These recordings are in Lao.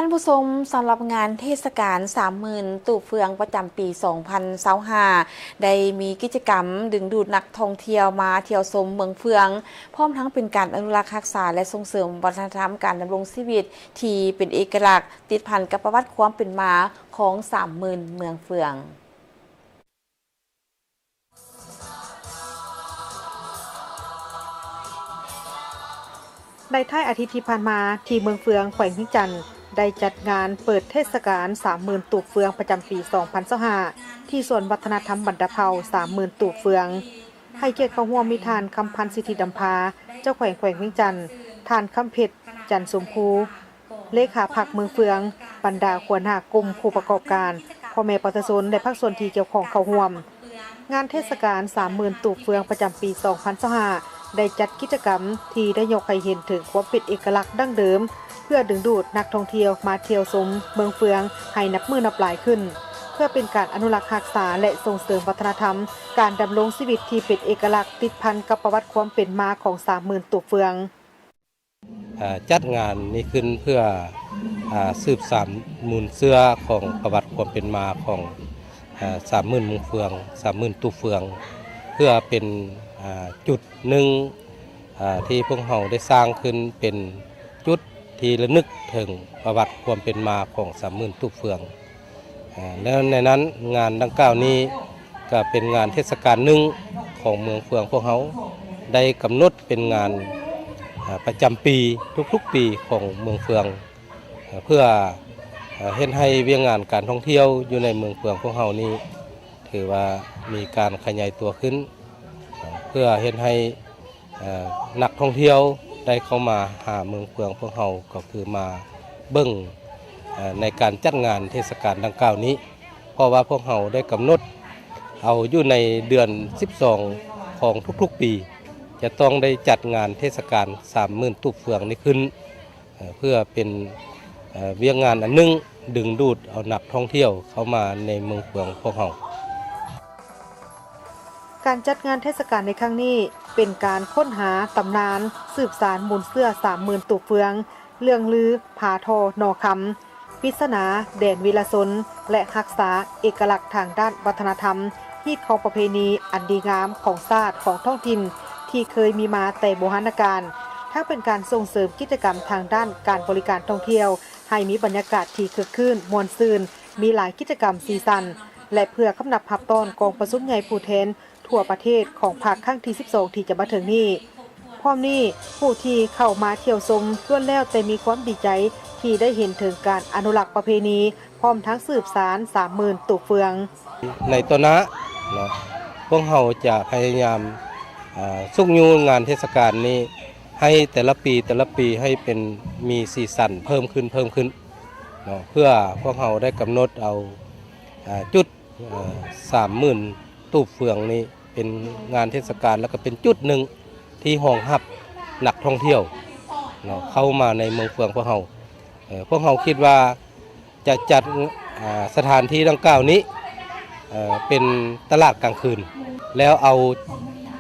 ທ່ານຜູ້ຊົມ, ສຳລັບງານເທດສະການສາມໝື່ນຕູບເຟືອງປະຈຳປີສອງພັນຊາວຫ້າ ໄດ້ມີກິດຈະກຳດຶງດູດນັກທ່ອງທ່ຽວມາທ່ຽວຊົມເມືອງເຟືອງ, ພ້ອມທັງເປັນການອະນຸລັກຮັກສາ ແລະ ສົ່ງເສີມວັດທະນະທຳການດຳລົງຊີວິດທີ່ເປັນເອກະລັກ, ຕິດພັນກັບປະຫວັດຄວາມເປັນມາຂອງສາມໝື່ນເມືອງເຟືອງ. ໃນທ້າຍອາທິດທີ່ຜ່ານມາ, ທີ່ເມືອງເຟືອງ ແຂວງວຽງຈັນ ໄດ້ຈັດງານເປີດເທດສະການສາມໝື່ນຕູບເຟືອງປະຈຳປີສອງພັນຊາວຫ້າ ທີ່ສວນວັດທະນະທຳບັນດາເຜົ່າສາມໝື່ນຕູບເຟືອງ. ໃຫ້ກຽດເຂົ້າຮ່ວມມີທ່ານ ຄຳພັນ ສິດທິດຳພາ ເຈົ້າແຂວງແຂວງວຽງຈັນ, ທ່ານ ຄຳເພັດ ຈັນສົມພູ ເລຂາພັກເມືອງເຟືອງ, ບັນດາຫົວໜ້າກຸ່ມຜູ້ປະກອບການ, ພໍ່ແມ່ປະຊາຊົນ ແລະ ພາກສ່ວນທີ່ກ່ຽວຂ້ອງເຂົ້າຮ່ວມ. ງານເທດສະການສາມໝື່ນຕູບເຟືອງປະຈຳປີສອງພັນຊາວຫ້າ ໄດ້ຈັດກິດຈະກຳທີ່ໄດ້ຍົກໃຫ້ເຫັນເຖິງຄວາມເປັນເອກະລັກດັ້ງເດີມ ເພື່ອດຶງດູດນັກທ່ອງທ່ຽວມາທ່ຽວຊົມເມືອງເຟືອງໃຫ້ນັບມື້ນັບຫຼາຍຂຶ້ນ, ເພື່ອເປັນການອະນຸລັກຮັກສາ ແລະ ສົ່ງເສີມວັດທະນະທຳການດຳລົງຊີວິດທີ່ເປັນເອກະລັກ ຕິດພັນກັບປະຫວັດຄວາມເປັນມາຂອງສາມໝື່ນຕູບເຟືອງ. ເອີ່ ຈັດງານນີ້ຂຶ້ນເພື່ອ ເອີ່ ສືບສານມູນເຊື້ອຂອງປະຫວັດຄວາມເປັນມາຂອງ ເອີ່ ສາມໝື່ນມຸງເຟືອງ, ສາມໝື່ນຕູບເຟືອງ, ເພື່ອເປັນ ເອີ່ ຈຸດໜຶ່ງ ເອີ່ ທີ່ພວກເຮົາໄດ້ສ້າງຂຶ້ນເປັນຈຸດທີ່ລະນຶກເຖິງປະຫວັດຄວາມເປັນມາຂອງສາມໝື່ນຕູບເຟືອງ. ເອີ່ ແລ້ວໃນນັ້ນງານດັ່ງກ່າວນີ້ກໍເປັນງານເທດສະການໜຶ່ງຂອງເມືອງເຟືອງພວກເຮົາ ໄດ້ກຳນົດເປັນງານ ເອີ່ ປະຈຳປີທຸກໆປີຂອງເມືອງເຟືອງ ເອີ່ ເພື່ອ ເອີ່ ເຮັດໃຫ້ວຽກງານການທ່ອງທ່ຽວຢູ່ໃນເມືອງເຟືອງພວກເຮົານີ້ ຖືວ່າມີການຂະຫຍາຍຕົວຂຶ້ນ ເອີ່ ເພື່ອເຮັດໃຫ້ ເອີ່ ນັກທ່ອງທ່ຽວໄດ້ເຂົ້າມາຫາເມືອງເຟືອງພວກເຮົາ ກໍຄືມາເບິ່ງ ເອີ່ ໃນການຈັດງານເທດສະການດັ່ງກ່າວນີ້ ເພາະວ່າພວກເຮົາໄດ້ກຳນົດເອົາຢູ່ໃນເດືອນສິບສອງຂອງທຸກໆປີ ຈະຕ້ອງໄດ້ຈັດງານເທດສະການສາມໝື່ນຕູບເຟືອງນີ້ຂຶ້ນ ເອີ່ ເພື່ອເປັນ ເອີ່ ວຽກງານອັນໜຶ່ງດຶງດູດເອົານັກທ່ອງທ່ຽວເຂົ້າມາໃນເມືອງເຟືອງພວກເຮົາ. ການຈັດງານເທດສະການໃນຄັ້ງນີ້ ເປັນການຄົ້ນຫາຕຳນານ ສືບສານມູນເຊື້ອສາມໝື່ນຕູບເຟືອງ, ເລື່ອງລື ຜາທໍ່ໜໍ່ຄຳ, ປິດສະໜາແດນວິລະຊົນ ແລະ ຮັກສາເອກະລັກທາງດ້ານວັດທະນະທຳ, ຮີດຄອງປະເພນີອັນດີງາມຂອງຊາດ, ຂອງທ້ອງຖິ່ນ ທີ່ເຄີຍມີມາແຕ່ບູຮານນະການ, ທັງເປັນການສົ່ງເສີມກິດຈະກຳທາງດ້ານການບໍລິການທ່ອງທ່ຽວ ໃຫ້ມີບັນຍາກາດທີ່ຄຶກຄື້ນມ່ວນຊື່ນ, ມີຫຼາຍກິດຈະກຳສີສັນ ແລະ ເພື່ອຄຳນັບຮັບຕ້ອນກອງປະຊຸມໃຫຍ່ຜູ້ແທນ ທົ່ວປະເທດຂອງພາກຄັ້ງທີສິບສອງ ທີ່ຈະມາເຖິງນີ້. ພ້ອມນີ້, ຜູ້ທີ່ເຂົ້າມາທ່ຽວຊົມລ້ວນແລ້ວແຕ່ມີຄວາມດີໃຈທີ່ໄດ້ເຫັນເຖິງການອະນຸລັກປະເພນີ ພ້ອມທັງສືບສານສາມໝື່ນຕູບເຟືອງ. ໃນຕໍ່ໜ້າເນາະ, ພວກເຮົາຈະພະຍາຍາມ ເອີ່ ຊຸກຍູ້ງານເທດສະການນີ້ໃຫ້ແຕ່ລະປີ, ແຕ່ລະປີໃຫ້ເປັນ ມີສີສັນເພີ່ມຂຶ້ນ, ເພີ່ມຂຶ້ນເນາະ, ເພື່ອພວກເຮົາໄດ້ກຳນົດເອົາ ເອີ່ ຈຸດ ເອີ່ ສາມໝື່ນຕູບເຟືອງນີ້ເປັນງານເທດສະການ ແລ້ວກໍເປັນຈຸດໜຶ່ງທີ່ຮອງຮັບນັກທ່ອງທ່ຽວເນາະ ເຂົ້າມາໃນເມືອງເຟືອງພວກເຮົາ. ເອີ່ ພວກເຮົາຄິດວ່າຈະຈັດ ເອີ່ ສະຖານທີ່ດັ່ງກ່າວນີ້ ເອີ່ ເປັນຕະຫຼາດກາງຄືນ ແລ້ວເອົາ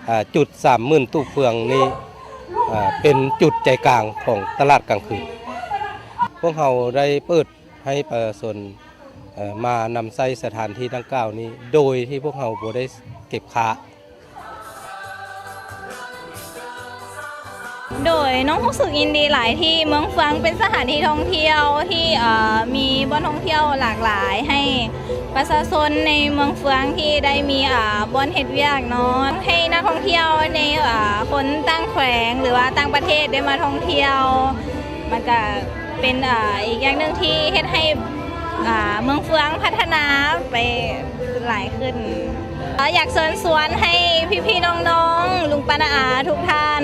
ເອີ່ ຈຸດສາມໝື່ນຕູບເຟືອງນີ້ ເອີ່ ເປັນຈຸດໃຈກາງຂອງຕະຫຼາດກາງຄືນ. ພວກເຮົາໄດ້ເປີດ ໃຫ້ປະຊາຊົນ ເອີ່ ມານຳໃຊ້ສະຖານທີ່ດັ່ງກ່າວນີ້ ໂດຍທີ່ພວກເຮົາບໍ່ໄດ້ເກັບຄ່າ. ໂດຍ ນ້ອງຮູ້ສຶກຍິນດີຫຼາຍທີ່ເມືອງເຟືອງເປັນສະຖານທີ່ທ່ອງທ່ຽວທີ່ ເອີ່ ມີບ່ອນທ່ອງທ່ຽວຫຼາກຫຼາຍ ໃຫ້ປະຊາຊົນໃນເມືອງເຟືອງທີ່ໄດ້ມີ ເອີ່ ບ່ອນເຮັດວຽກເນາະ ໃຫ້ນັກທ່ອງທ່ຽວໃນ ເອີ່ ຄົນຕ່າງແຂວງ ຫຼືວ່າຕ່າງປະເທດໄດ້ມາທ່ອງທ່ຽວ ມັນກະ ເປັນ ເອີ່ ອີກຢ່າງໜຶ່ງທີ່ເຮັດໃຫ້ ເອີ່ ເມືອງເຟືອງພັດທະນາໄປຫຼາຍຂຶ້ນ. ເອີ່ ຢາກເຊີນຊວນໃຫ້ພີ່ໆນ້ອງໆ ລຸງປ້ານ້າອາທຸກທ່ານ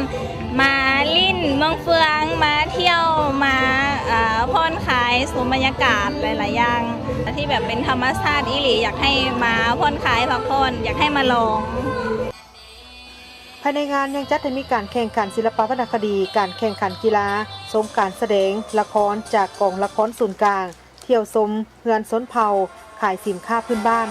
ມາຫຼິ້ນເມືອງເຟືອງ ມາທ່ຽວ ມາ ເອີ່ ຜ່ອນຄາຍ ຊົມບັນຍາກາດຫຼາຍໆຢ່າງ ທີ່ແບບເປັນທຳມະຊາດອີ່ຫຼີ ຢາກໃຫ້ມາຜ່ອນຄາຍພັກຜ່ອນ ຢາກໃຫ້ມາລອງ. ພາຍໃນງານຍັງຈັດໃຫ້ມີການແຂ່ງຂັນສິລະປະວັນນະຄະດີ, ການແຂ່ງຂັນກິລາ, ຊົມການສະແດງລະຄອນຈາກກອງລະຄອນສູນກາງ, ທ່ຽວຊົມເຮືອນຊົນເຜົ່າ, ຂາຍສິນຄ້າພື້ນບ້ານ.